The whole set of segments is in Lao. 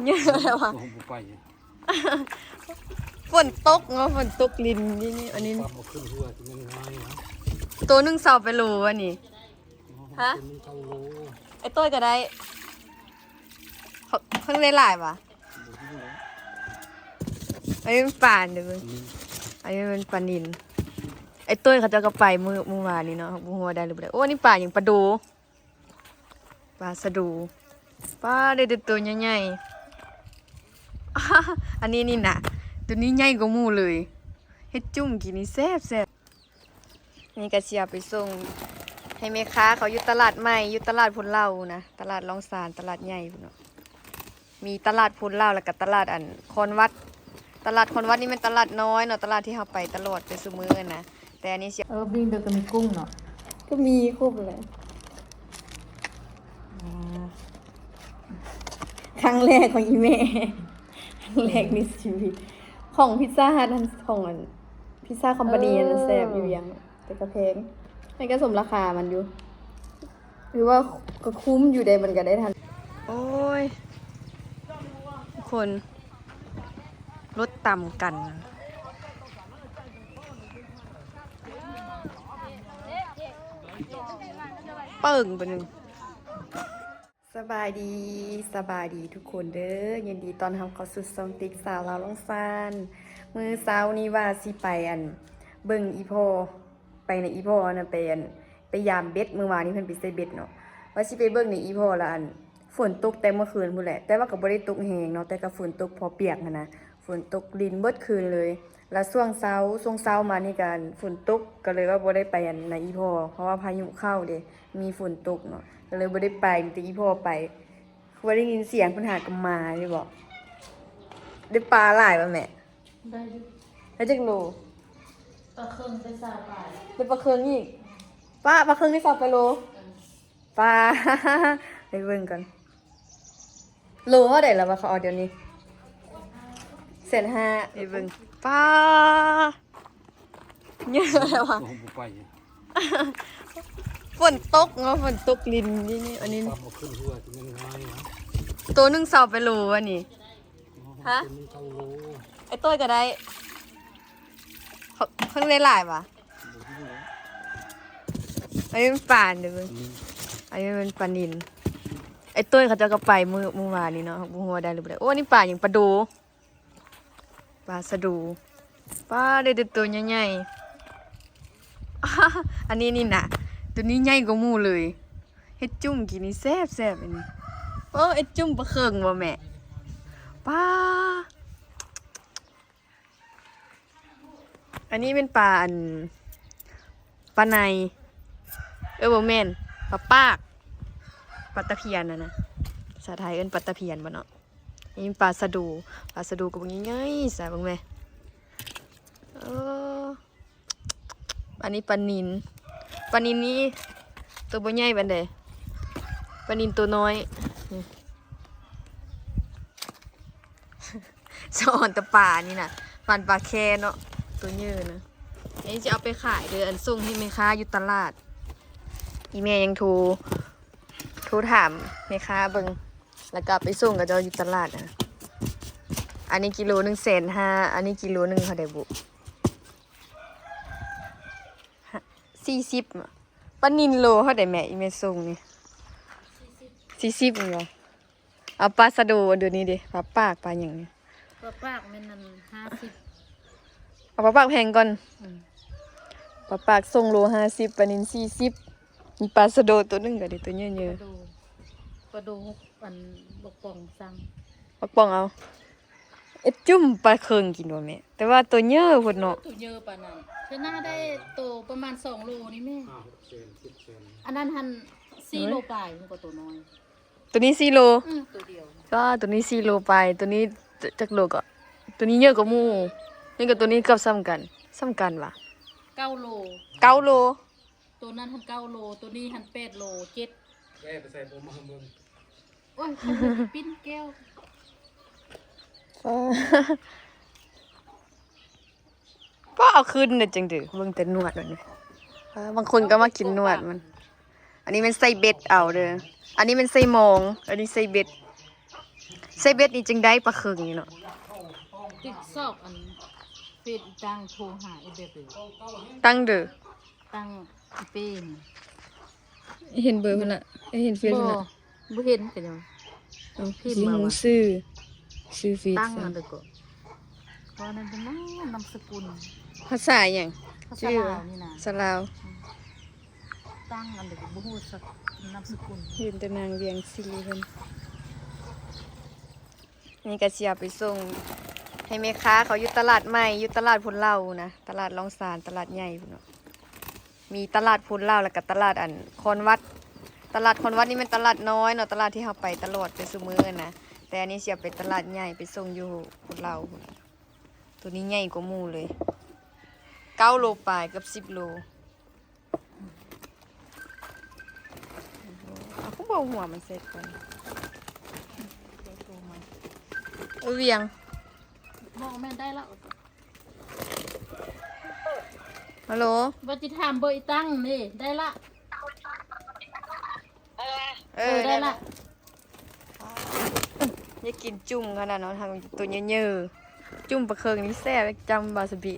ແລ້ວວ່າ ບໍ່ໄປ ຝົນຕົກເນາະ ຝົນຕົກລິນນີ້ ອັນນີ້ ປາບໍ່ຂຶ້ນເຮືອຊິແມ່ນງ່າຍຫວະ ໂຕໜຶ່ງຊາວປາຍໂລອັນນີ້ ຮະ ໂຕໜຶ່ງຊາວໂລ ໄອ້ໂຕ້ຍກໍໄດ້ ເຂົາ ເພິ່ນໄດ້ຫຼາຍຫວະ ບໍ່ຮູ້ແຫຼະ ອັນນີ້ມັນປາເດີ ອືມ ອັນນີ້ມັນປານິນ ໄອ້ໂຕ້ຍເຂົາເຈົ້າກໍໄປມື້ ມື້ວານນີ້ເນາະ ບໍ່ຮູ້ວ່າໄດ້ຫຼືບໍ່ໄດ້ ໂອ້ ອັນນີ້ປາຫຍັງ ປາໂດ ປາສະໂດ ປາ ໄດ້ແຕ່ໂຕໃຫຍ່ໆ ອັນນີ້ນີ້ນະ ໂຕນີ້ໃຫຍ່ກວ່າໝູ່ເລີຍ ເຮັດຈຸ້ມກິນນີ້ແຊບໆ ນີ້ກໍຊິເອົາໄປສົ່ງໃຫ້ແມ່ຄ້າເຂົາຢູ່ຕະຫຼາດໃໝ່ ຢູ່ຕະຫຼາດໂພນເຫຼົ່ານະ ຕະຫຼາດລ່ອງຊານ ຕະຫຼາດໃຫຍ່ພຸ້ນເນາະ. ມີຕະຫຼາດໂພນເຫຼົ່າ ແລ້ວກໍຕະຫຼາດ ອັນ ຄອນວັດ ຕະຫຼາດຄອນວັດນີ້ແມ່ນຕະຫຼາດນ້ອຍເນາະ ຕະຫຼາດທີ່ເຮົາໄປຕະຫຼອດ ໄປຊຸມື້ນະ ແຕ່ອັນນີ້ຊິ ເອີ ບິງເດີກໍມີກຸ້ງເນາະ ກໍມີຄົບແຫຼະ ອ່າ ຄັ້ງແລກຂອງອີ່ແມ່ ຄັ້ງແລກໃນຊີວິດ ຂອງພິດຊາຮັດຫັ້ນ ຂອງ ອັນ ພິດຊາຄອມພານີຫັ້ນນະ ເອີ ແຊບຢູ່ວຽງ ແຕ່ກໍແພງ ແຕ່ກໍສົມລາຄາມັນຢູ່ ຫຼືວ່າກໍຄຸ້ມຢູ່ເດ້ ມັນກໍໄດ້ທັນ ໂອ້ຍ ທຸກຄົນ ລົດຕຳກັນ ເປິ້ງໄປໜຶ່ງ. ສະບາຍດີ ສະບາຍດີທຸກຄົນເດີ ຍິນດີຕ້ອນຮັບເຂົ້າສູ່ຊ່ອງຕິກສາວລາວລ່ອງຊານ ມື້ເຊົ້ານີ້ວ່າຊິໄປ ອັນ ເບິ່ງອີ່ພໍ່ ໄປນະ ອີ່ພໍ່ນະ ໄປ ອັນ ໄປຢາມເບັດ ມື້ວານນີ້ເພິ່ນໄປໃສ່ເບັດເນາະ ວ່າຊິໄປເບິ່ງນະ ອີ່ພໍ່ລະ ອັນ ຝົນຕົກແຕ່ເມື່ອຄືນພຸ້ນແຫຼະ ແຕ່ວ່າກໍບໍ່ໄດ້ຕົກແຮງເນາະ ແຕ່ກໍຝົນຕົກພໍປຽກຫັ້ນນະ ຝົນຕົກລິນເບິດຄືນເລີຍ ລະຊ່ວງເຊົ້າ ຊ່ວງເຊົ້າມານີ້ກໍ ອັນ ຝົນຕົກ ກໍເລີຍວ່າບໍ່ໄດ້ໄປ ອັນ ນະ ອີ່ພໍ່ ເພາະວ່າພາຍຸເຂົ້າເດ້ ມີຝົນຕົກເນາະ ກໍເລີຍບໍ່ໄດ້ໄປ ມີແຕ່ອີ່ພໍ່ໄປ ຄືວ່າໄດ້ຍິນສຽງເພິ່ນຫາກັບໝາຢູ່ບໍ? ໄດ້ປາຫຼາຍບໍ່ແມ່? ໄດ້ຢູ່ ໄດ້ຈັກໂລ? ປາເຄິ່ງໄດ້ຊາວປາຍ ໄດ້ປາເຄິ່ງອີກ ປາ ປາເຄິ່ງໄດ້ຊາວປາຍໂລ ເອີ ປາ ໄປເບິ່ງກ່ອນ ໂລເທົ່າໃດລະວ່າເຂົາເອົາດຽວນີ້? ແສນຫ້າ ໄປເບິ່ງ ປາ ເຍອະແລ້ວວ່າ ບໍ່ໄປ ຝົນຕົກເນາະ ຝົນຕົກລິນນີ້ ອັນນີ້ ປາບໍ່ຂຶ້ນເຮືອຊິແມ່ນງ່າຍຫວະ ໂຕໜຶ່ງຊາວປາຍໂລອັນນີ້ ຮະ ໂຕໜຶ່ງຊາວໂລ ໄອ້ໂຕ້ຍກໍໄດ້ ເຂົາ ເພິ່ນໄດ້ຫຼາຍຫວະ ບໍ່ຮູ້ແຫຼະ ອັນນີ້ມັນປາເດີ ອືມ ອັນນີ້ມັນປານິນ ໄອ້ໂຕ້ຍເຂົາເຈົ້າກໍໄປມື້ ມື້ວານນີ້ເນາະ ບໍ່ຮູ້ວ່າໄດ້ຫຼືບໍ່ໄດ້ ໂອ້ ອັນນີ້ປາຫຍັງ ປາໂດ ປາສະໂດ ປາ ໄດ້ແຕ່ໂຕໃຫຍ່ໆ ອັນນີ້ນີ້ນະ ໂຕນີ້ໃຫຍ່ກວ່າໝູ່ເລີຍ ເຮັດຈຸ້ມກິນນີ້ແຊບໆ ອັນນີ້ ໂອ້ ເຮັດຈຸ້ມປາເຄິ່ງບໍ່ແມ່? ປາ ອັນນີ້ແມ່ນປາ ອັນ ປາໄນ ເອີ ບໍ່ແມ່ນ ປາປາກ ປາຕະພຽນຫັ້ນນະ ພາສາໄທເອີ້ນປາຕະພຽນບໍ່ເນາະ? ນີ້ປາສະໂດ ປາສະໂດກໍບັກໃຫຍ່ໆ ຊະ ເບິ່ງແມ ເອີ ອັນນີ້ປານິນ ປານິນນີ້ໂຕບໍ່ໃຫຍ່ປານໃດ ປານິນໂຕນ້ອຍ ນີ້ ສະອອນແຕ່ປານີ້ນະ ປານປາແຄເນາະ ໂຕເຍີນະ ອັນນີ້ຈະເອົາໄປຂາຍເດີ ອັນ ສົ່ງໃຫ້ແມ່ຄ້າຢູ່ຕະຫຼາດ ອີ່ແມ່ຍັງໂທ ໂທຖາມແມ່ຄ້າເບິ່ງ ແລ້ວກໍເອົາໄປສົ່ງເຂົາເຈົ້າຢູ່ຕະຫຼາດນະ ອັນນີ້ກິໂລໜຶ່ງແສນຫ້າ ອັນນີ້ກິໂລໜຶ່ງເທົ່າໃດບຸ? ສີ່ສິບ ປານິນໂລເທົ່າໃດແມ່ ອີ່ແມ່ສົ່ງນີ້? ສີ່ສິບ ແມ່ນບໍ່? ເອົາປາສະໂດອັນດຽວນີ້ເດ ປາປາກ ປາຫຍັງນີ້? ປາປາກແມ່ນອັນຫ້າສິບ ເອົາປາປາກແພງກ່ອນ ອືມ ປາປາກສົ່ງໂລຫ້າສິບ ປານິນສີ່ສິບ ມີປາສະໂດໂຕໜຶ່ງກໍໄດ້ ໂຕເຍີໆ ປາໂດ ປາໂດ ອັນ ບັກປ່ອງສັ່ງ ບັກປ່ອງເອົາ ເຮັດຈຸ້ມປາເຄິ່ງກິນບໍ່ແມ່? ແຕ່ວ່າໂຕເຍີໂພດເນາະ ໂຕເຍີປານນັ້ນ ຊະນະໄດ້ໂຕປະມານສອງໂລນີ້ແມ່ ຫ້າຫົກແສນ ເຈັດແສນ ອັນນັ້ນຫັ້ນສີ່ໂລປາຍ ມັນກໍໂຕນ້ອຍ ໂຕນີ້ສີ່ໂລ ອື ໂຕດຽວ ກໍໂຕນີ້ສີ່ໂລປາຍ ໂຕນີ້ຈັກໂລກໍ ໂຕນີ້ເຍີກວ່າໝູ່ ນີ້ກໍໂຕນີ້ເກືອບສ່ຳກັນ ສ່ຳກັນຫວາ? ເກົ້າໂລ ເກົ້າໂລ ໂຕນັ້ນຫັ້ນເກົ້າໂລ ໂຕນີ້ຫັ້ນແປດໂລ ເຈັດ ແກ້ໄປໃສ່ບໍ່ມາເບິ່ງ ໂອ້ຍ ເຂົາເຮັດປີ້ນແກ້ວ ກໍເອົາຄືນໄດ້ຈັ່ງເດີ ເບິ່ງແຕ່ໜວດມັນ ບາງຄົນກໍມາກິນໜວດມັນ ອັນນີ້ແມ່ນໃສ່ເບັດເອົາເດີ ອັນນີ້ແມ່ນໃສ່ມອງ ອັນນີ້ໃສ່ເບັດ ໃສ່ເບັດນີ້ຈຶ່ງໄດ້ປາເຄິ່ງນີ້ເນາະ. ຕິດຊອກອັນເຟສອີ່ຕັງໂທຫາອີ່ແບບເລີຍ. ຕັງເດີ ຕັງອີ່ເປ້ນ. ເຫັນເບີເພິ່ນລະ? ເຫັນເຟສເພິ່ນລະ? ບໍ່ເຫັນກະຍັງ. ເອົ້າ ຊິຮູ້ຊື່ ຊື່ເຟສ ຕັ້ງອັນໃດກໍ ເພາະນັ້ນເປັນນາມສະກຸນ ພາສາຫຍັງ? ພາສາລາວນີ້ນະ ພາສາລາວ. ອືມ ຕັ້ງອັນໃດກໍບໍ່ຮູ້ຈັກນາມສະກຸນ. ເຫັນແຕ່ນາງວຽງສີເພິ່ນ. ນີ້ກໍຊິເອົາໄປສົ່ງໃຫ້ແມ່ຄ້າເຂົາຢູ່ຕະຫຼາດໃໝ່ ຢູ່ຕະຫຼາດໂພນເຫຼົ່ານະ ຕະຫຼາດລ່ອງຊານ ຕະຫຼາດໃຫຍ່ພຸ້ນເນາະ. ມີຕະຫຼາດໂພນເຫຼົ່າ ແລ້ວກໍຕະຫຼາດອັນຄອນວັດ. ຕະຫຼາດຄອນວັດນີ້ແມ່ນຕະຫຼາດນ້ອຍເນາະ ຕະຫຼາດທີ່ເຮົາໄປຕະຫຼອດ ໄປຊຸມື້ນະ. ແຕ່ອັນນີ້ຊິເອົາໄປຕະຫຼາດໃຫຍ່ ໄປສົ່ງຢູ່ໂພນເຫຼົ່າພຸ້ນ. ໂຕນີ້ໃຫຍ່ກວ່າໝູ່ເລີຍ ເກົ້າໂລປາຍ ເກືອບສິບໂລ. ເອົາ ຄືບໍ່ເອົາຫົວມັນໃສ່ກ່ອນ? ເອີ ວຽງ ບໍ່ແມ່ນໄດ້ລະ. ຮັລໂຫຼ ວ່າຊິຖາມເບີອີ່ຕັງນີ້ ໄດ້ລະ. ເອີ ເອີ ໄດ້ລະ ໄດ້ລະ. ຢາກກິນຈຸ່ມຂະໜາດເນາະ ທັງໂຕເຍີະໆ. ຈຸ່ມປາເຄິ່ງນີ້ແຊບ ຈ້ຳວາຊາບິ.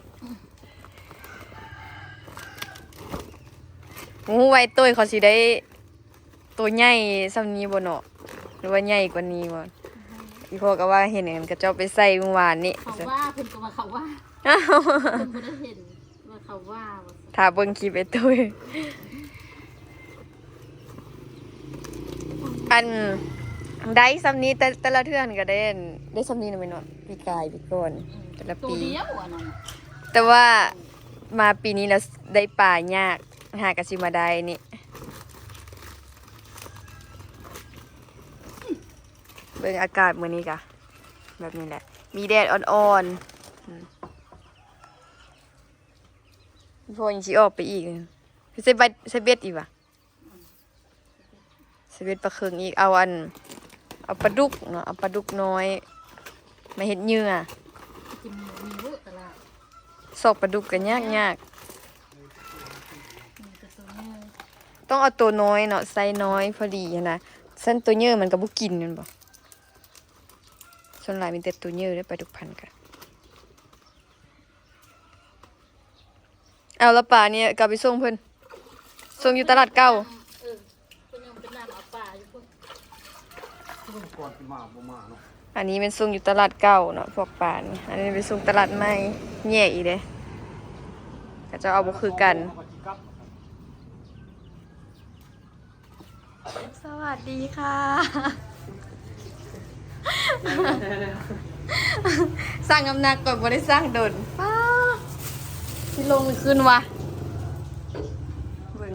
ບໍ່ຮູ້ວ່າໄອ້ໂຕ້ຍເຂົາຊິໄດ້ໂຕໃຫຍ່ສ່ຳນີ້ບໍ່ເນາະ ຫຼືວ່າໃຫຍ່ກວ່ານີ້ບໍ່? ອີ່ພໍ່ກໍວ່າເຫັນເຂົາເຈົ້າໄປໃສ່ມື້ວານນີ້ ເຂົາວ່າ ເພິ່ນກໍວ່າເຂົາວ່າ ເພິ່ນບໍ່ໄດ້ເຫັນ. ວ່າເຂົາວ່າ ວ່າ ຖ້າເບິ່ງຄລິບໄອ້ຕຸ້ຍ ອັນ ໄດ້ສ່ຳນີ້ ແຕ່ ແຕ່ລະເທື່ອຫັ້ນກໍໄດ້ ໄດ້ສ່ຳນີ້ນະແມ່ນບໍ່? ປີກາຍ ປີກ່ອນ ອືມ ແຕ່ລະປີ ໂຕດຽວອັນນັ້ນ. ແຕ່ວ່າມາປີນີ້ລະໄດ້ປາຍາກ ຫາກະຊິມາໄດ້ນີ້. ເບິ່ງອາກາດມື້ນີ້ກະແບບນີ້ແຫຼະ ມີແດດອ່ອນໆ. ອືມ ພໍ່ຍັງຊິອອກໄປອີກ ໃສ່ເບັດ ໃສ່ເບັດອີກຫວາ? ໃສ່ເບັດປາເຄິ່ງອີກ ເອົາອັນ ເອົາປາດຸກເນາະ ເອົາປາດຸກນ້ອຍມາເຮັດເຫຍື່ອ. ກິນມີເວີຕະຫຼາດ ຊອກປາດຸກກໍຍາກໆ. ມີແຕ່ໂຕໃຫຍ່ ຕ້ອງເອົາໂຕນ້ອຍເນາະ ໄຊນ້ອຍພໍດີຫັ້ນນະ ຊັ້ນໂຕໃຫຍ່ມັນກໍບໍ່ກິນແມ່ນບໍ່? ສ່ວນຫຼາຍມີແຕ່ໂຕໃຫຍ່ເດ້ ປາດຸກພັນກະ. ເອົາລະ ປານີ້ກໍເອົາໄປສົ່ງເພິ່ນ ສົ່ງຢູ່ຕະຫຼາດເກົ່າ. ເອີ ເພິ່ນຍັງໄປນຳເອົາປາຢູ່ພຸ້ນ ກ່ອນຊິມາບໍ່ມາເນາະ. ອັນນີ້ແມ່ນສົ່ງຢູ່ຕະຫຼາດເກົ່າເນາະ ພວກປານີ້. ອັນນີ້ໄປສົ່ງຕະຫຼາດໃໝ່ ແຍກອີກເດ້ ເຂົາເຈົ້າເອົາບໍ່ຄືກັນ. ສະຫວັດດີຄ່ະ ຊັ່ງນ້ຳໜັກກ່ອນ ບໍ່ໄດ້ຊັ່ງດົນ. ປ້າ ຊິລົງຂຶ້ນວະ ເບິ່ງ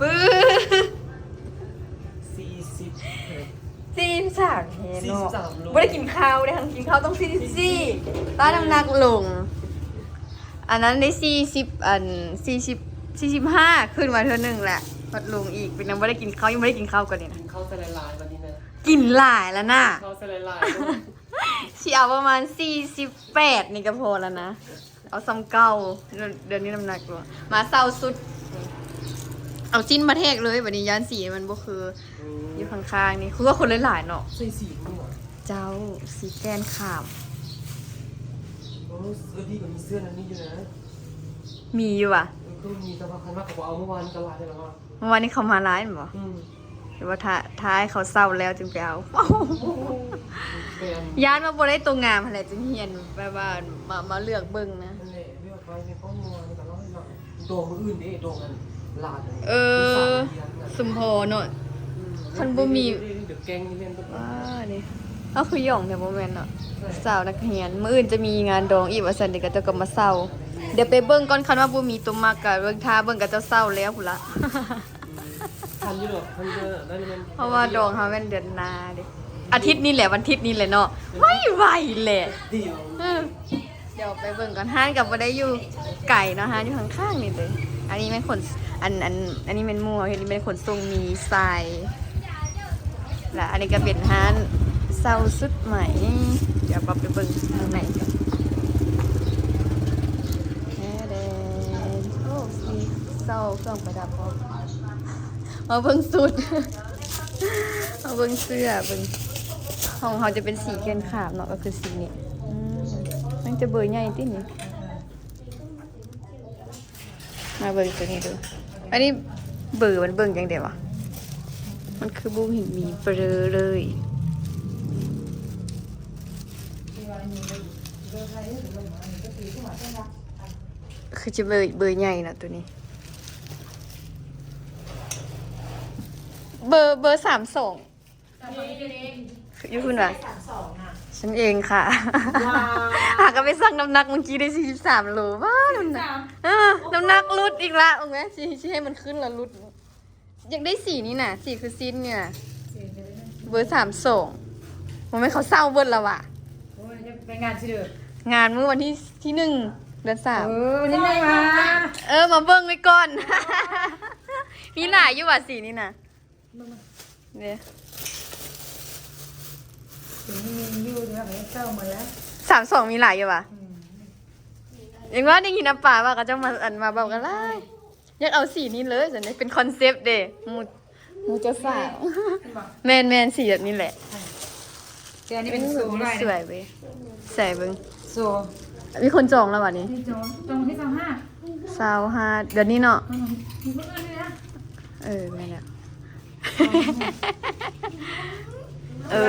ປຶ້ ສີ່ສິບ ສີ່ສິບສາມແທ້ເນາະ ສີ່ສິບສາມໂລ ບໍ່ໄດ້ກິນເຂົ້າເດ້ ຄັນກິນເຂົ້າຕ້ອງສີ່ສິບສີ່. ປ້າ ນ້ຳໜັກລົງ ອັນນັ້ນໄດ້ສີ່ສິບ ອັນ ສີ່ສິບ ສີ່ສິບຫ້າ ຂຶ້ນມາເທື່ອໜຶ່ງແຫຼະ ພັດລົງອີກ ເປັນຫຍັງບໍ່ໄດ້ກິນເຂົ້າ ຍັງບໍ່ໄດ້ກິນເຂົ້າກ່ອນນີ້ນະ. ກິນເຂົ້າໃສ່ຫຼາຍໆ ບັດນີ້ນະ ກິນຫຼາຍແລ້ວນະ ກິນເຂົ້າໃສ່ຫຼາຍໆ ຊິເອົາປະມານສີ່ສິບແປດນີ້ກໍພໍແລ້ວນະ ເອົາສ່ຳເກົ່າ. ດຽວນີ້ນ້ຳໜັກລົງ ມາເຊົາສຸດ ເອົາຊີ້ນມາແທກເລີຍ ບັດນີ້ຢ້ານສີມັນບໍ່ຄື ອືມ ຢູ່ຂ້າງໆນີ້ ຄືວ່າຄົນຫຼາຍໆເນາະ ໃສ່ສີນີ້ຫວາ? ເຈົ້າ ສີແກ່ນຂາມ. ໂອ້ ເອີ ດີກໍມີເສື້ອນັ້ນນີ້ຢູ່ນະ ມີຢູ່ຫວາ? ເອີ ຄືມີ ແຕ່ວ່າຄັນວ່າເຂົາບໍ່ເອົາ ມື້ວານນີ້ກໍຫຼາຍແລ້ວວ່າ ມື້ວານນີ້ເຂົາມາຫຼາຍແມ່ນບໍ່? ອືມ ຫຼືວ່າຖ້າ ຖ້າໃຫ້ເຂົາເຊົາແລ້ວຈຶ່ງໄປເອົາ. ແມ່ນ ຢ້ານວ່າບໍ່ໄດ້ໂຕງາມຫັ້ນແຫຼະ ຈຶ່ງຮຽນແບບວ່າມາ ມາເລືອກເບິ່ງນະ. ນັ້ນແຫຼະ ເລືອກໄວ້ໃນຄອບຄົວນີ້ກໍເລົ່າໃຫ້ຟັງ ດອງມື້ອື່ນເດ້ ດອງອັນຫຼານ ເອີ ສົມພໍເນາະ ອືມ ຄັນບໍ່ມີ ເດ້ ເດ້ ເດ້ ເດີແກງນີ້ແມ່ນເບິດ ວ້າ ນີ້ ເຮົາຄືຫຍ້ອງແທ້ ບໍ່ແມ່ນເນາະ ໃຊ່ ສາວນັກຮຽນ. ມື້ອື່ນຈະມີງານດອງອີກວ່າຊັ້ນ ເດ ເຂົາເຈົ້າກໍມາເຊົ່າ. ດຽວໄປເບິ່ງກ່ອນ ຄັນວ່າບໍ່ມີຕົວມັກກໍເບິ່ງ ຖ້າເບິ່ງເຂົາເຈົ້າເຊົ່າແລ້ວພຸ້ນລະ. ອືມ ທັນຢູ່ດອກ ທັນຢູ່ດອກ ໄດ້ແມ່ນ ເພາະວ່າດອງເຮົາແມ່ນເດືອນໜ້າເດ້ ອາທິດນີ້ແຫຼະ ວັນທິດນີ້ແຫຼະເນາະ ໄວໆແຫຼະ ດຽວ ເອີ ດຽວໄປເບິ່ງກ່ອນ. ຮ້ານກໍບໍ່ໄດ້ຢູ່ໄກເນາະ ຮ້ານຢູ່ຂ້າງໆນີ້ເລີຍ. ອັນນີ້ແມ່ນຂົນ ອັນ ອັນ ອັນນີ້ແມ່ນໝູ່ເຮົາເຮັດ ນີ້ແມ່ນຂົນສົ່ງມີຊາຍ ແລະ ອັນນີ້ກໍເປັນຮ້ານເຊົ່າຊຸດໃໝ່. ດຽວປັບໄປເບິ່ງຂ້າງໃນກັນ. ແດ່ ໂອ້ ມີເຊົ່າເຄື່ອງປະດັບພ້ອມ. ມາເບິ່ງຊຸດ ມາເບິ່ງເສື້ອ ເບິ່ງ ຂອງເຮົາຈະເປັນສີແກ່ນຂາບເນາະ ກໍຄືສີນີ້. ອືມ ມັນຈະເບີໃຫຍ່ຕິນີ້. ມາເບິ່ງຕົວນີ້ດູ. ອັນນີ້ເບີມັນເບິ່ງຈັ່ງໃດວະ? ມັນຄືບໍ່ເຫັນມີເບີເລີຍ. ຄືຈະເບີ ເບີໃຫຍ່ນະຕົວນີ້. ເບີ ເບີສາມສອງ. ຢູ່ພຸ້ນຫວາ? ສາມສອງນະ. ຊັ້ນເອງຄ່ະ. ຫາກໍໄປຊັ່ງນ້ຳໜັກມື້ກີ້ໄດ້ສີ່ສິບສາມໂລ. ວ້າວ ນ້ຳໜັກ ເອີ ນ້ຳໜັກຫຼຸດອີກລະ. ເອົາແມ ຊິ ຊິໃຫ້ມັນຂຶ້ນລະຫຼຸດ. ຢາກໄດ້ສີນີ້ນະ ສີຄືຊີ້ນນີ້ນະ ເບີສາມສອງ. ບໍ່ແມ່ນເຂົາເຊົ່າເບິດລະຫວາ? ໂອ້ຍ ໄປງານຊິເດີ ງານມື້ວັນທີ ທີໜຶ່ງ ເດືອນສາມ. ເອີ ວັນທີໜຶ່ງມາ ເອີ ມາເບິ່ງໄວ້ກ່ອນ. ມີຫຼາຍຢູ່ຫວາສີນີ້ນະ? ເດ້ ມີຢູ່ ແຕ່ວ່າເຂົາເຈົ້າເໝິດແລ້ວ. ສາມສອງມີຫຼາຍຢູ່ຫວາ? ອືມ ຍັງວ່າໄດ້ຍິນອາປາວ່າເຂົາເຈົ້າມາ ອັນ ມາເວົ້າກັນຫຼາຍ. ຢາກເອົາສີນີ້ເລີຍຊັ້ນເດ ເປັນຄອນເຊັບເດ ໝູ່ ໝູ່ເຈົ້າສາວ. ແມ່ນບໍ່? ແມ່ນໆ ສີແບບນີ້ແຫຼະ. ແຕ່ອັນນີ້ເປັນໂຊ ໂອ້ຍ ລາຍ ສວຍເວີຍ. ໃສ່ເບິ່ງ ໂຊ ມີຄົນຈອງແລ້ວຫວານີ້? ມີຈອງ ຈອງວັນທີຊາວຫ້າ ຊາວຫ້າ ເດືອນນີ້ເນາະ. ອືມ ມີຄົນອື່ນດ້ວຍນະ. ເອີ ແມ່ນແລ້ວ. ເອີ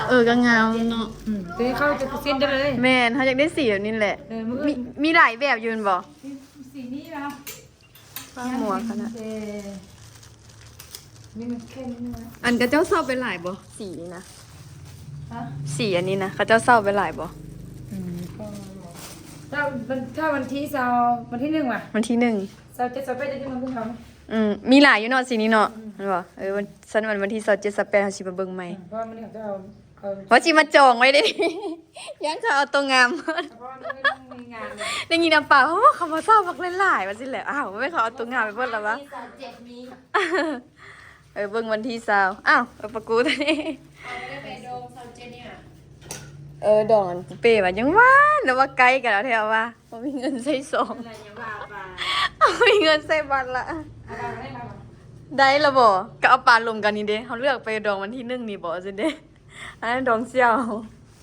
ເອີ ກໍງາມເນາະ. ອືມ ຕົວນີ້ເຂົ້າຈະເຊັດໄດ້ເລີຍ. ແມ່ນ ເຮົາຢາກໄດ້ສີແບບນີ້ແຫຼະ. ເອີ ມີ ມີຫຼາຍແບບຢູ່ແມ່ນບໍ່? ມີສີນີ້ແລ້ວ ປ້າ ໝວກຫັ້ນນະ ນີ້ມັນເຂັ້ມນະ. ອັນເຂົາເຈົ້າເຊົ່າໄປຫຼາຍບໍ່ ສີນີ້ນະ? ຮະ? ສີອັນນີ້ນະ ເຂົາເຈົ້າເຊົ່າໄປຫຼາຍບໍ່? ອືມ ກໍ ຖ້າ ຖ້າວັນທີຊາວ ວັນທີໜຶ່ງຫວາ? ວັນທີໜຶ່ງ ຊາວເຈັດ ຊາວແປດ ຈະມາເບິ່ງເຮົາ. ອືມ ມີຫຼາຍຢູ່ເນາະ ສີນີ້ເນາະ. ອືມ ແມ່ນບໍ່? ເອີ ວັນ ຊັ້ນວັນທີຊາວເຈັດ ຊາວແປດ ເຮົາຊິມາເບິ່ງໃໝ່. ອືມ ເພາະວ່າມື້ນີ້ເຂົາເຈົ້າ ເອີ ວ່າຊິມາຈອງໄວ້ເດ້. ຢ້ານເຂົາເອົາໂຕງາມ. ເພາະວ່າມື້ນີ້ມີງານ ໄດ້ຍິນອາປາ ໂອ້ ເຂົາມາເຊົ່າບັກຫຼາຍໆ ວ່າຊີ້ແຫຼະ. ອ້າວ ແມ່ນເຂົາເອົາໂຕງາມໄປເບິດແລ້ວຫວາ? ມີ ສາມເຈັດ ມີ. ເອີ ເບິ່ງວັນທີຊາວ. ອ້າວ ເອີ ປາກູດ ເອົາໄປດອງຊາວເຈັດນີ້ຫວາ? ເອີ ດອງອັນປູເປ້ຫວາ? ຍັງວ່າ ແລ້ວວ່າໃກ້ກັນແລ້ວແທ້ຫວາ? ບໍ່ມີເງິນໃຊ້ສອງ ນັ້ນແຫຼະ ຍັງວ່າເອົາປາ ບໍ່ມີເງິນໃຊ້ບັດລະ. ເອົາປາໄດ້ບໍ່? ໄດ້ລະບໍ່? ກໍເອົາປາລົມກັນນີ້ເດ້ ເຮົາເລືອກໄປດອງວັນທີໜຶ່ງນີ້ບໍ່ ຊັ້ນເດ້. ອັນນັ້ນດອງສ່ຽວ.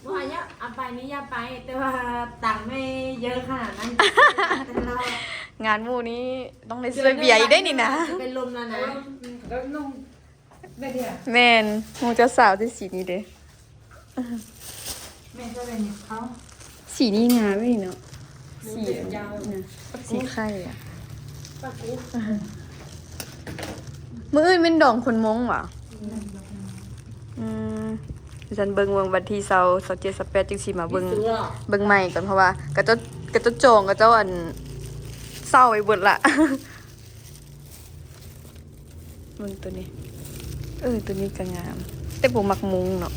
ບໍ່ ຢ່າ ເອົາໄປນີ້ຢ່າໄປ ແຕ່ວ່າຕັງໄມ່ເຢີະຂະໜາດນັ້ນ. ແຕ່ລະ ງານໝູ່ນີ້ຕ້ອງໄດ້ຊ່ວຍເບຍອີກເດ້ນີ້ນະ. ຈະເປັນລົມແລ້ວນະ. ເອີ ແມ່ນ ໝູ່ເຈົ້າສາວຊິສີນີ້ເດ້. ແມ່ນ ກໍເປັນເຂົາ ສີນີ້ງາມເດ້ເນາະ. ສີ ເອີ ນະ ສີໄຂ່ອະ. ປາກູດ ມື້ອື່ນແມ່ນດອງຄົນມົ້ງຫວາ? ອືມ ອືມ ຊັ້ນເບິ່ງ ເບິ່ງວັນທີຊາວ ຊາວເຈັດ ຊາວແປດ ຈຶ່ງຊິມາເບິ່ງ ເບິ່ງໃໝ່ກ່ອນ ເພາະວ່າເຂົາເຈົ້າ ເຂົາເຈົ້າຈອງ ເຂົາເຈົ້າ ອັນ ເຊົ່າໄວ້ເບິດລະ. ເບິ່ງໂຕນີ້ ເອີ ໂຕນີ້ກໍງາມ ແຕ່ບໍ່ມັກມຸ້ງເນາະ.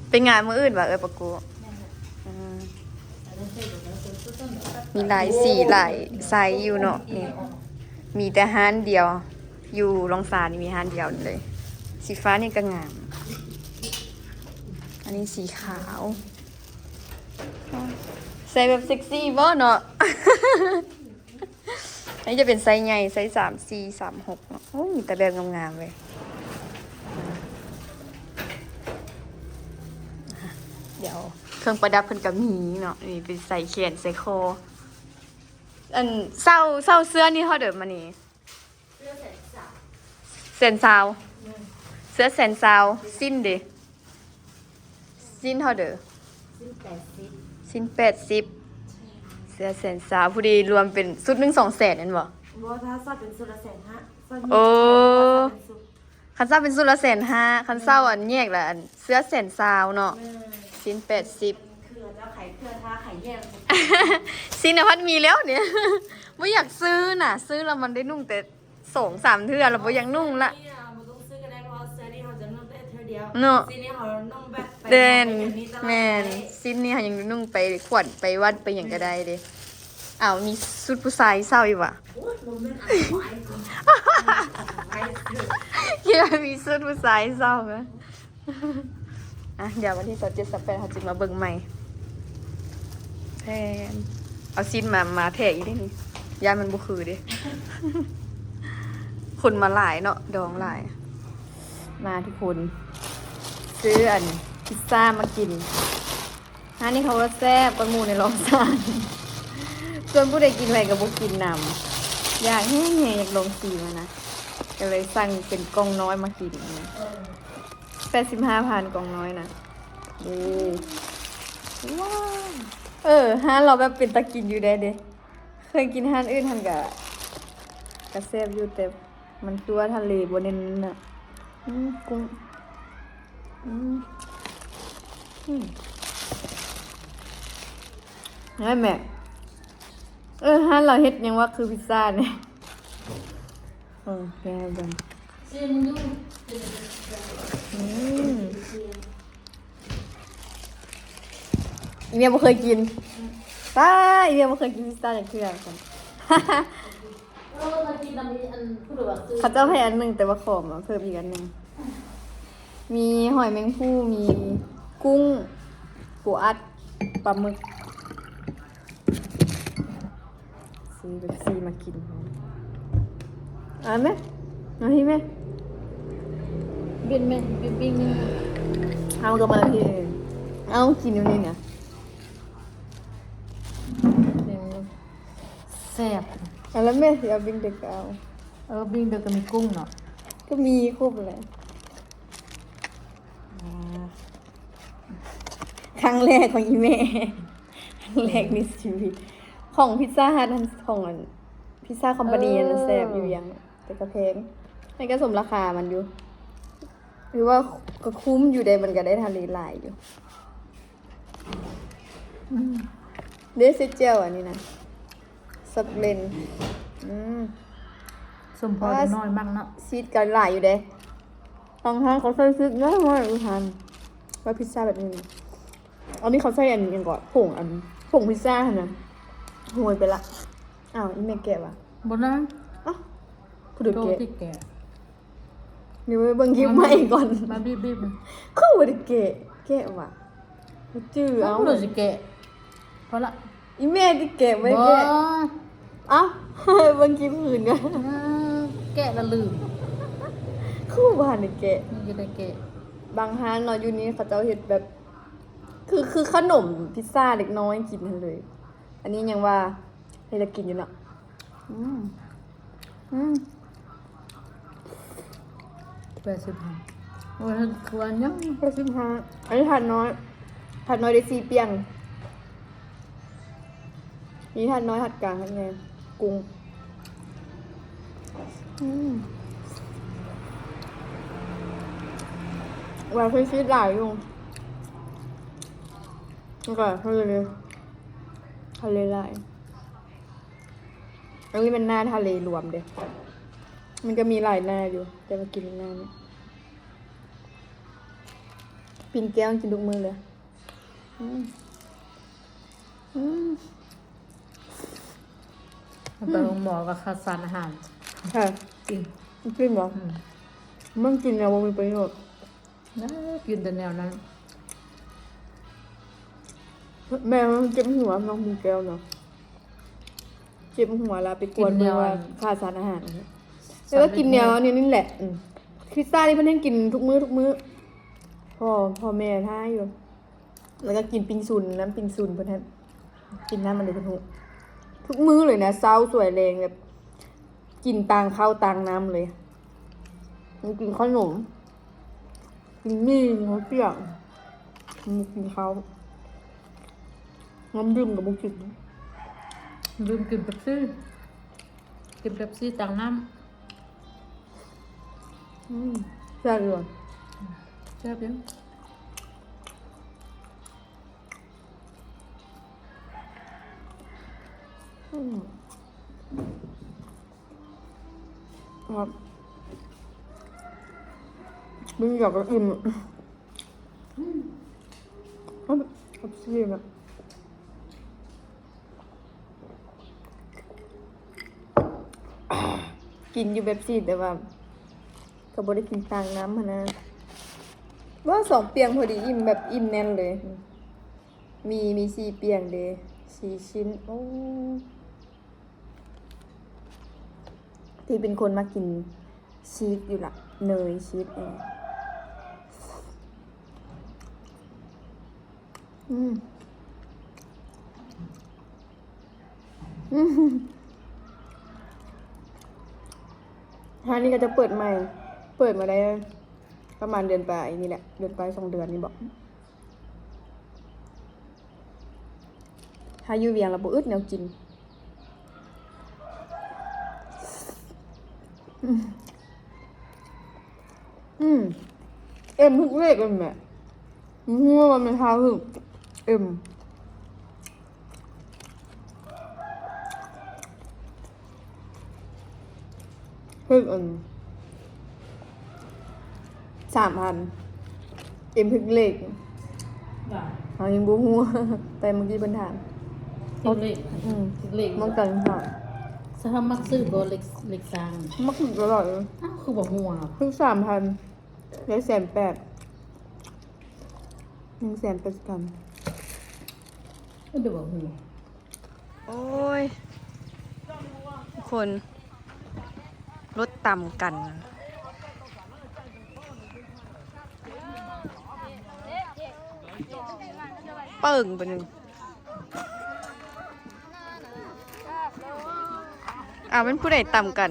ໄປງານມື້ອື່ນຫວາ ເອີຍປາກູ? ແມ່ນແຫຼະ. ອືມ ມີຫຼາຍສີຫຼາຍໄຊຢູ່ເນາະນີ້. ມີແຕ່ຮ້ານດຽວ ຢູ່ລອງສານນີ້ມີຮ້ານດຽວເລີຍ. ສີຟ້ານີ້ກໍງາມ. ອັນນີ້ສີຂາວ. ໃສ່ແບບເຊັກຊີບໍ່ເນາະ? ອັນນີ້ຈະເປັນໄຊໃຫຍ່ ໄຊສາມສີ່ ສາມຫົກເນາະ. ໂອ້ ມີແຕ່ແບບງາມໆເວີຍ. ດຽວເຄື່ອງປະດັບເພິ່ນກໍມີເນາະ. ນີ້ເປັນໃສ່ແຂນ ໃສ່ຄໍ. ອັນ ເຊົ່າ ເຊົ່າເສື້ອນີ້ເທົ່າໃດມານີ້? ເສື້ອແສນສາມ ແສນຊາວ. ແມ່ນ ເສື້ອແສນຊາວ. ສິ້ນເດ? ສິ້ນເທົ່າໃດ? ສິ້ນແປດສິບ ສິ້ນແປດສິບ. ເສື້ອແສນຊາວ ຜູ້ດີລວມເປັນຊຸດໜຶ່ງສອງແສນແມ່ນບໍ່? ບໍ່ ຖ້າເຊົ່າເປັນຊຸດລະແສນຫ້າ. ໂອ້ ຄັນເຊົ່າເປັນຊຸດລະແສນຫ້າ ຄັນເຊົ່າອັນແຍກລະອັນ ເສື້ອແສນຊາວເນາະ. ແມ່ນ ສິ້ນແປດສິບ. ຄືເຈົ້າຂາຍເຄື່ອ ຖ້າຂາຍແຍກ ສິ້ນນະພັດມີແລ້ວນີ້. ບໍ່ຢາກຊື້ນະ ຊື້ລະມັນໄດ້ນຸ່ງແຕ່ ສອງສາມເທື່ອລະບໍ່ຢາກນຸ່ງລະ. ບໍ່ຕ້ອງຊື້ກໍໄດ້ ເພາະວ່າເສື້ອນີ້ເຮົາຈະນຸ່ງແຕ່ເທື່ອດຽວເນາະ. ສິ້ນນີ້ເຮົານຸ່ງແບບໄປ ແມ່ນ ໄປຫຍັງນີ້ຕະຫຼອດ. ແມ່ນ ໄດ້ ສິ້ນນີ້ເຮົາຍັງນຸ່ງໄປຂວັນໄປວັດໄປຫຍັງກໍໄດ້ເດ້. ອ້າວ ມີຊຸດຜູ້ຊາຍເຊົ່າອີກຫວາ? ໂອ້ຍ ບໍ່ແມ່ນອັນຂອງອ້າຍ ຂອງອ້າຍ ຄິດວ່າມີຊຸດຜູ້ຊາຍເຊົ່ານະ. ອ່ະ ດຽວວັນທີຊາວເຈັດ ຊາວແປດ ເຮົາຈຶ່ງມາເບິ່ງໃໝ່. ແພນ ເອົາສິ້ນມາ ມາແທກອີກເດ້ນີ້ ຢ້ານມັນບໍ່ຄືເດ້. ຄົນມາຫຼາຍເນາະ ດອງຫຼາຍ. ມາທຸກຄົນ ຊື້ອັນພິຊຊາມາກິນ. ຮ້ານນີ້ເຂົາວ່າແຊບກວ່າໝູ່ໃນລອງຊານ. ສ່ວນຜູ້ໃດກິນໄວກໍບໍ່ກິນນຳ. ຢາກແຮງໆ ຢາກລອງຊີມຫັ້ນນະ ກໍເລີຍສັ່ງເປັນກ່ອງນ້ອຍມາກິນ. ແປດສິບຫ້າພັນກ່ອງນ້ອຍນະ. ເອີ ວ້າວ ເອີ ຮ້ານລາວແບບເປັນຕາກິນຢູ່ແດ່ເດ. ເຄີຍກິນຮ້ານອື່ນຫັ້ນກະ ກະແຊບຢູ່ ແຕ່ມັນຄືວ່າທະເລບໍ່ແໜ້ນໜາ. ອືມ ກຸ້ງ ອືມ ອືມ ແມ່ນແມ່. ເອີ ຮ້ານລາວເຮັດຫຍັງວະ ຄືພິຊຊານີ້. ເອີ ແກເບິ່ງ ຊີມເບິ່ງດູ. ອືມ ອີເມຍບໍ່ເຄີຍກິນ. ປ້າ ອີເມຍບໍ່ເຄີຍກິນພິຊຊາຈັກເທື່ອ. ເອີ ເຂົາກິນນຳອັນຜູ້ໃດວ່າຊື້ ເຂົາເຈົ້າໃຫ້ອັນໜຶ່ງ ແຕ່ວ່າຂໍມາເພີ່ມອີກອັນໜຶ່ງ. ມີຫອຍແມງພູ່ ມີກຸ້ງ ປູອັດ ປາໝຶກ. ຊື້ເປັບຊີມາກິນ. ເອົາແມະ ເອົາທີ່ແມະ ບິນແມະ ບິນ ບິນ ບິນ. ເອົາກໍມາທີ່ ເອົາກິນຢູ່ນີ້ນະ. ແຊບ. ເອົາລະແມະ ຊິເອົາບິງເດັກກໍເອົາ. ເອີ ບິງເດັກກໍມີກຸ້ງເນາະ. ກໍມີຄົບແຫຼະ. ອ່າ ຄັ້ງແລກຂອງອີແມ່ ຄັ້ງແລກໃນຊີວິດ. ຂອງພິຊຊາຮັດຫັ້ນ ຂອງອັນພິຊຊາຄອມພານີຫັ້ນນະ ເອີ ແຊບຢູ່ຫຍັງ ແຕ່ກໍແພງ. ມັນກໍສົມລາຄາມັນຢູ່ ຫຼືວ່າກໍຄຸ້ມຢູ່ເດ ມັນກໍໄດ້ທະເລຫຼາຍຢູ່. ອືມ ເດ ເສດແຈ່ວອັນນີ້ນະ ຊັບເລນ. ອືມ ສົມພໍ ເດັກນ້ອຍມັກເນາະ. ຊີສກໍຫຼາຍຢູ່ເດ. ບາງຮ້ານເຂົາໃສ່ຊີສໜ້ອຍໆ ອີກຫັ້ນ ວ່າພິຊຊາແບບນີ້ນະ. ອັນນີ້ເຂົາໃສ່ອັນຫຍັງເກາະ ຜົງ ອັນ ຜົງພິຊຊາຫັ້ນນະ ໂຮຍໄປລະ. ອ້າວ ອີແມ່ແກະຫວາ? ບໍ່ນະ. ອ້າວ ຜູ້ໃດແກະ? ໂຕທີ່ແກະ. ດຽວໄປເບິ່ງຄລິບໃໝ່ກ່ອນ. ມາບີບໆ ຄືບໍ່ໄດ້ແກະ ແກະຫວາ? ບໍ່ຈື່. ເອົ້າ ຜູ້ໃດຊິແກະ? ພໍລະ ອີແມ່ຕິແກະ ບໍ່ໄດ້ແກະ. ບໍ່. ເອົ້າ ເບິ່ງຄລິບອື່ນກ່ອນ. ເອີ ແກະລະລືມ ຄືບໍ່ທັນໄດ້ແກະ. ຍັງຈະໄດ້ແກະ. ບາງຮ້ານເນາະ ຢູ່ນີ້ເຂົາເຈົ້າເຮັດແບບ ຄື ຄືຂະໜົມພິຊຊາເດັກນ້ອຍກິນຫັ້ນເລີຍ. ອັນນີ້ຍັງວ່າເຮັດໃຫ້ກິນຢູ່ເນາະ. ອືມ ອືມ ແປດສິບຫ້າ. ໂອ້ຍ ຄວນຍັງ ແປດສິບຫ້າ. ອັນນີ້ຖາດນ້ອຍ ຖາດນ້ອຍໄດ້ສີ່ປ່ຽງ. ມີຖາດນ້ອຍ ຖາດກາງ ຖາດໃຫຍ່ ກຸ້ງ. ອືມ ວ່າຄືຊີດຫຼາຍຢູ່. ແລ້ວກໍທະເລ ທະເລຫຼາຍ. ອັນນີ້ແມ່ນໜ້າທະເລລວມເດ້. ມັນກໍມີຫຼາຍໜ້າຢູ່ ແຕ່ວ່າກິນໜ້ານີ້. ປິ່ນແກ້ວກິນທຸກມື້ເລີຍ. ອືມ ອືມ ໄປໂຮງໝໍກໍຂາດສານອາຫານ. ແທ້ ຈິງ. ກິນບໍ່? ອືມ ມັນກິນແນວບໍ່ມີປະໂຫຍດ. ນະ ກິນແຕ່ແນວນັ້ນ. ແມ່ມັນເຈັບຫົວ ນ້ອງປິ່ນແກ້ວເນາະ ເຈັບຫົວລະໄປກວດເບິ່ງວ່າຂາດສານອາຫານ. ແຕ່ວ່າກິນແນວນີ້ນີ້ແຫຼະ. ອືມ ພິຊຊານີ້ເພິ່ນແຮ່ງກິນທຸກມື້ ທຸກມື້. ພໍ່ ພໍ່ແມ່ທ້າຢູ່. ແລ້ວກໍກິນປິງຊຸນ ນ້ຳປິງຊຸນເພິ່ນຫັ້ນ ກິນນ້ຳອັນໃດເພິ່ນຮູ້ ທຸກມື້ເລີຍນະ ເຊົ້າສວຍແລງ ແບບກິນຕ່າງເຂົ້າຕ່າງນ້ຳເລີຍ. ມັນກິນຂະໜົມ ກິນໝີ່ ກິນເຂົ້າຈຽວ ມັນກິນເຂົ້າ. ນ້ຳດື່ມກໍບໍ່ກິນ ດື່ມ ກິນເປັບຊີ ກິນເປັບຊີຕ່າງນ້ຳ. ອືມ ແຊບຢູ່ ແຊບຢູ່. ອືມ ຄັບ ເບິ່ງຢາກກໍອີ່ມ. ອືມ ເປັບຊີນະ. ກິນຢູ່ເປັບຊີ ແຕ່ວ່າກໍບໍ່ໄດ້ກິນຕ່າງນ້ຳຫັ້ນນະ. ວ່າສອງປ່ຽງພໍດີ ອີ່ມ ແບບອີ່ມແໜ້ນເລີຍ. ມີ ມີສີ່ປ່ຽງເດ້ ສີ່ຊິ້ນ. ໂອ້ ທີ່ເປັນຄົນມັກກິນ ຊີສຢູ່ລະ ເນີຍຊີສເອງ. ອືມ ອືມ ຮ້ານນີ້ກໍຈະເປີດໃໝ່ ເປີດມາໄດ້ປະມານເດືອນປາຍນີ້ແຫຼະ ເດືອນປາຍສອງເດືອນນີ້ບໍ. ຖ້າຢູ່ວຽງແລ້ວບໍ່ອຶດແນວກິນ. ອືມ ອືມ ເອັມ ຖືກເລກແມ່ນແຫຼະ. ຮູ້ວ່າມັນພາຖືກ ເອັມ ເພິ່ນອັນ ສາມພັນ ເອັມເພິ່ນເລກ ເຮົາຍັງບໍ່ຮູ້ ແຕ່ເມື່ອກີ້ເພິ່ນຖາມ ເພິ່ນເລກ ອືມ ເພິ່ນເລກ ມັນກັນຫາ ສະພາບມັກຊື້ບໍ່ ເລກ ເລກສາມ ມັກຊື້ຕະຫຼອດເລີຍ. ອ້າວ ຄືບໍ່ຮູ້ ເພິ່ນສາມພັນ ໄດ້ແສນແປດ ໜຶ່ງແສນແປດສິບພັນ ເພິ່ນບໍ່ຮູ້. ໂອ້ຍ ຄົນລົດຕຳກັນ ເປິ້ງບາດນີ້. ອ້າວ ແມ່ນຜູ້ໃດຕຳກັນ?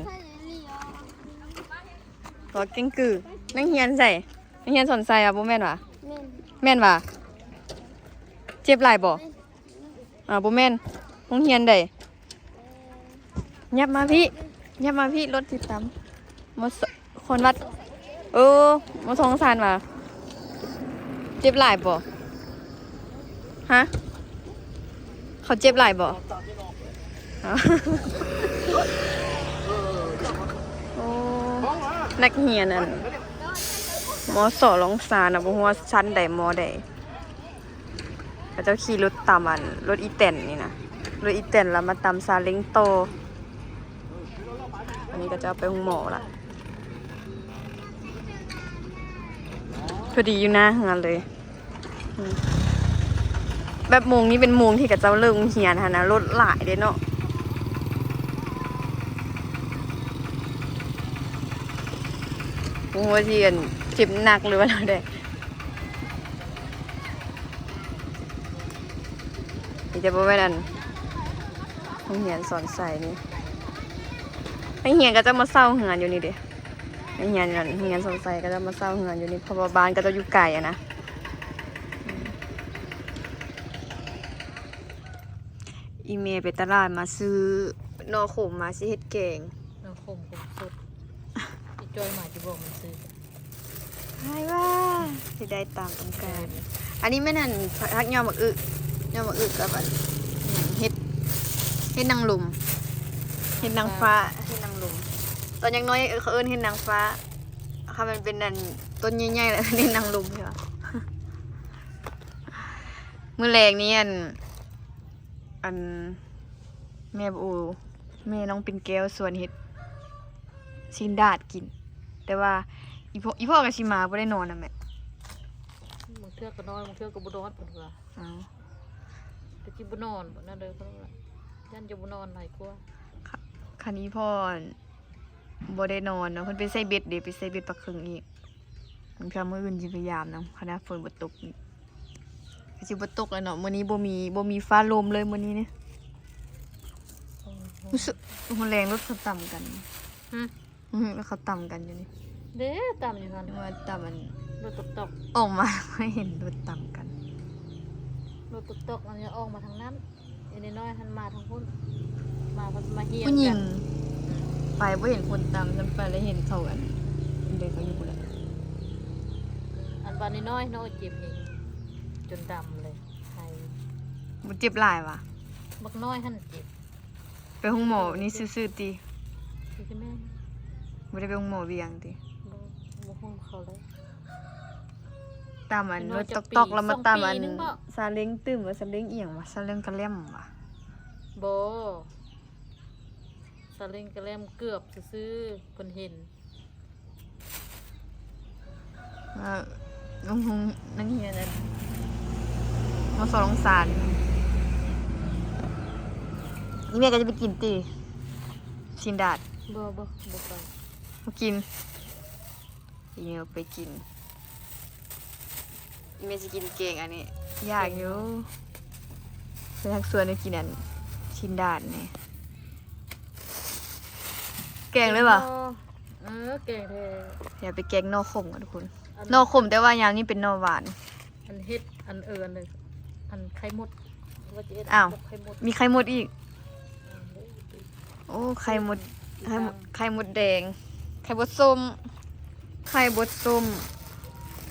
ບໍ່ ເກັ່ງກື ນັກຮຽນໃສ? ນັກຮຽນສອນໄຊຫວາ? ບໍ່ແມ່ນຫວາ? ແມ່ນ ແມ່ນຫວາ? ເຈັບຫຼາຍບໍ່? ແມ່ນ. ອ່າ ບໍ່ແມ່ນ ໂຮງຮຽນໃດ? ຫຍັບມາພີ້ ຫຍັບມາພີ້ ລົດຊິຕຳ ມ.ສ- ຄອນວັດ ເອີ ມ.ສອງສານຫວາ? ເຈັບຫຼາຍບໍ່? ຮະ ເຂົາເຈັບຫຼາຍບໍ່? ໂອ້ ນັກຮຽນອັນ ມ.ສ ລອງຊານນະ ບໍ່ຮູ້ວ່າຊັ້ນໃດ ມໍໃດ. ເຂົາເຈົ້າຂີ່ລົດຕາມອັນ ລົດອີແຕນນີ້ນະ ລົດອີແຕນ ແລ້ວມາຕາມຊາເລັງຕໍ່. ອັນນີ້ເຂົາເຈົ້າໄປໂຮງໝໍລະ ພໍດີຢູ່ໜ້າເຮືອນເລີຍ. ອືມ ແບບໂມງນີ້ເປັນໂມງທີ່ເຂົາເຈົ້າເລີກໂຮງຮຽນຫັ້ນນະ ລົດຫຼາຍເດ້ເນາະ. ບໍ່ຮູ້ວ່າຊິອັນ ເຈັບໜັກ ຫຼືວ່າແນວໃດ. ນີ້ຈະບໍ່ແມ່ນອັນ ໂຮງຮຽນສອນໄຊນີ້ ນັກຮຽນເຂົາເຈົ້າມາເຊົ່າເຮືອນຢູ່ນີ້ເດ້. ນັກຮຽນນັ້ນ ໂຮງຮຽນສອນໄຊເຂົາເຈົ້າມາເຊົ່າເຮືອນຢູ່ນີ້ ເພາະວ່າບ້ານເຂົາເຈົ້າຢູ່ໄກຫັ້ນນະ. ອີ່ແມ່ໄປຕະຫຼາດມາຊື້ໜໍ່ຂົມມາຊິເຮັດແກງ ໜໍ່ຂົມກົບສົດ. ອີ່ຈ້ອຍມາຊິບອກມັນຊື້ ໃຫ້ວ່າຊິໄດ້ຕາມຕ້ອງການ. ອັນນີ້ແມ່ນອັນ ຜັກຫຍໍ້ໝາກອຶ ຫຍໍ້ໝາກອຶກັບອັນຫຍັງ ເຫັດ ເຫັດນາງລົມ ເຫັດນາງຟ້າ ເຫັດນາງລົມ. ຕອນຍັງນ້ອຍເຂົາເອີ້ນເຫັດນາງຟ້າ ຄັນມັນເປັນອັນຕົ້ນໃຫຍ່ໆ ແລ້ວເອີ້ນເຫັດນາງລົມ ເຫັນບໍ່? ມື້ແລງນີ້ອັນ ອັນ ແມ່ ໂອ ແມ່ນ້ອງປິ່ນແກ້ວຊວນເຮັດຊີ້ນດາດກິນ ແຕ່ວ່າອີ່ພໍ່ ອີ່ພໍ່ກໍຊິມາ ບໍ່ໄດ້ນອນນຳແມ່. ບາງເທື່ອກໍນອນ ບາງເທື່ອກໍບໍ່ນອນ ເພິ່ນວ່າ. ອ້າວ ກໍຊິບໍ່ນອນບໍ ແນວໃດ ເພິ່ນວ່າ ຢ້ານຈະບໍ່ນອນຫຼາຍກວ່າ. ຄັນ ຄັນອີ່ພໍ່ ບໍ່ໄດ້ນອນເນາະ ເພິ່ນໄປໃສ່ເບັດເດ້ ໄປໃສ່ເບັດປາເຄິງອີກ. ບາງເທື່ອມື້ອື່ນຊິພະຍາຍາມນຳ ຄັນວ່າຝົນບໍ່ຕົກນີ້ ກໍຊິບໍ່ຕົກແລ້ວເນາະ. ມື້ນີ້ບໍ່ມີ ບໍ່ມີຟ້າລົມເລີຍມື້ນີ້ນີ້. ໂອ້ໂຫ ຮູ້ສຶກ ໂອ້ໂຫ ແລງລົດເຂົາຕຳກັນ. ຫຶ? ອື ລົດເຂົາຕຳກັນຢູ່ນີ້ເດ້ ຕຳຢູ່ຫັ້ນ ວ່າຕຳອັນ ລົດຕອກໆ ອອກມາ ເຫັນລົດຕຳກັນ ລົດຕອກໆ ອັນນີ້ອອກມາທາງນັ້ນ. ອີ່ນ້ອຍຫັ້ນມາທາງພຸ້ນ ມາເພິ່ນມາຮຽນ ຜູ້ຍິງ ອືມ ໄປບໍ່ເຫັນຄົນຕຳ ຊັ້ນໄປແລ້ວເຫັນເຂົາອັນ ເດີນເຂົາຢູ່ພຸ້ນແຫຼະ. ອັນບາດນ້ອຍໆ ນ້ອຍເຈັບເອງ ຈົນດຳເລີຍ ໄຫ້ ບໍ່ເຈັບຫຼາຍຫວາ? ບັກນ້ອຍຫັ້ນເຈັບ ໄປໂຮງໝໍນີ້ຊື່ໆ ຕິ? ຄືຊິແມ່ນ ບໍ່ໄດ້ໄປໂຮງໝໍວຽງຕິ? ບໍ່ ບໍ່ຮູ້ເຂົາເລີຍ. ຕຳອັນ ນ້ອຍ ລົດຕອກໆ ແລ້ວມາຕຳອັນ ປີໜຶ່ງບໍ? ຊາເລັງຕື່ມ ວ່າຊາເລັງອີ່ຫຍັງຫວາ? ຊາເລັງກະແລັມຫວາ? ບໍ່ ຊາເລັງກະແລັມເກືອບຊື່ໆ ເພິ່ນເຫັນ. ເອີ ໂຮງ ໂຮງ ນັກຮຽນອັນ ມ.ສ ລອງຊານ ອີ່ແມ່ກໍຈະໄປກິນຕິ ຊີ້ນດາດ? ບໍ່ ບໍ່ ບໍ່ໄປ. ບໍ່ກິນ ອີເມວໄປກິນ ອີເມວຊິກິນແກງອັນນີ້ ຢາກຢູ່ ເພິ່ນຮັກຊວນໄປກິນອັນຊີ້ນດາດນີ້ ແກງເລີຍຫວາ? ເອີ ແກງແທ້ ດຽວໄປແກງໜໍ່ຂົມກັນທຸກຄົນ ອັນ ໜໍ່ຂົມ ແຕ່ວ່າຍາມນີ້ເປັນໜໍ່ຫວານ ອັນເຫັດ ອັນເອີ ອັນ ອັນໄຂ່ມົດ ວ່າຈະເຮັດ ອ້າວ ໄຂ່ມົດ ມີໄຂ່ມົດອີກ ໂອ້ ໄຂ່ມົດ ໄຂ່ມົດ ໄຂ່ມົດແດງ ໄຂ່ບົດສົ້ມ ໄຂ່ບົດສົ້ມ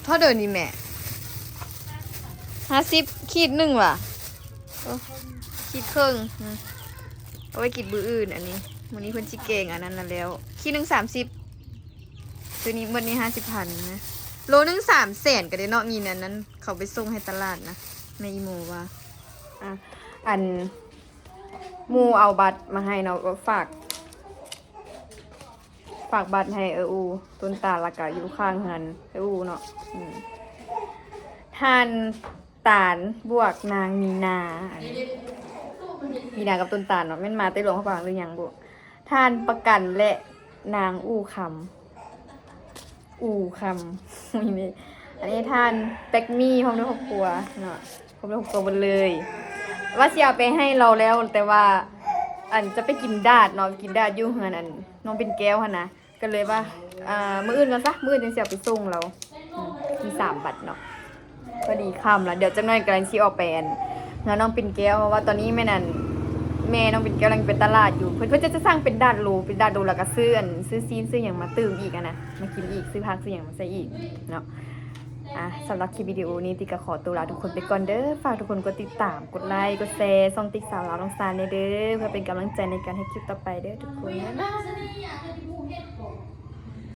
ເທົ່າໃດນີ້ແມ່? ຫ້າສິບ ຂີດໜຶ່ງຫວາ? ໂອ້ ຂີດເຄິ່ງ ອືມ ເອົາໄວ້ກິນມື້ອື່ນ ອັນນີ້ ມື້ນີ້ເພິ່ນຊິແກງອັນນັ້ນນະແລ້ວ ຂີດໜຶ່ງສາມສິບ ໂຕນີ້ໝົດນີ້ຫ້າສິບພັນນະ ໂລໜຶ່ງສາມແສນກໍໄດ້ເນາະ ງິນອັນນັ້ນ ເຂົາໄປສົ່ງໃຫ້ຕະຫຼາດນະ ແມ່ອີໂມວ່າ ອ່ະ ອັນ ໝູ່ເອົາບັດມາໃຫ້ເນາະ ກໍຝາກ ຝາກບັດໃຫ້ເອື້ອຍອູ ຕົ້ນຕານ ແລ້ວກະຢູ່ຂ້າງເຮືອນເອື້ອຍອູເນາະ ອືມ ທ່ານຕານບວກນາງມີນາ ອັນນີ້ ມີນາກັບຕົ້ນຕານເນາະ ແມ່ນມາແຕ່ຫຼວງພະບາງຫຼືຫຍັງບໍ່ ທ່ານປະກັນ ແລະ ນາງອູຄຳ ອູຄຳ ອັນນີ້ທ່ານແປັກໝີ້ ພ້ອມດ້ວຍຄອບຄົວເນາະ ພ້ອມດ້ວຍຄອບຄົວເບິດເລີຍ ວ່າຊິເອົາໄປໃຫ້ລາວແລ້ວ ແຕ່ວ່າ ອັນ ຈະໄປກິນດາດເນາະ ໄປກິນດາດຢູ່ເຮືອນ ອັນ ນ້ອງເປັນແກ້ວຫັ້ນນະ ກໍເລີຍວ່າ ອ່າ ມື້ອື່ນກ່ອນຊະ ມື້ອື່ນຈັ່ງຊິເອົາໄປສົ່ງລາວ ອືມ ມີສາມບັດເນາະ ພໍດີຄ່ຳລະ ດຽວຈັກໜ້ອຍກຳລັງຊິອອກໄປ ອັນ ຫານ້ອງປິ່ນແກ້ວ ເພາະວ່າຕອນນີ້ແມ່ນ ອັນ ແມ່ນ້ອງປິ່ນແກ້ວກຳລັງໄປຕະຫຼາດຢູ່ ເພິ່ນ ເພິ່ນຈະ ຈະສັ່ງເປັນດາດໂລ ເປັນດາດໂລ ແລ້ວກໍຊື້ ອັນ ຊື້ຊີ້ນ ຊື້ຫຍັງມາຕື່ມອີກຫັ້ນນະ ມາກິນອີກ ຊື້ຜັກ ຊື້ຫຍັງມາໃສ່ອີກເນາະ ອ່າ ສຳລັບຄລິບວິດີໂອນີ້ ຕິກະຂໍຕົວລາທຸກຄົນໄປກ່ອນເດີ ຝາກທຸກຄົນກົດຕິດຕາມ ກົດໄລ ກົດແຊ ຊ່ອງຕິກສາວລາວນ້ອງຊານແດ່ເດີ ເພື່ອເປັນກຳລັງໃຈໃນການເຮັດຄລິບຕໍ່ໄປເດີທຸກຄົນ ບາຍບາຍ.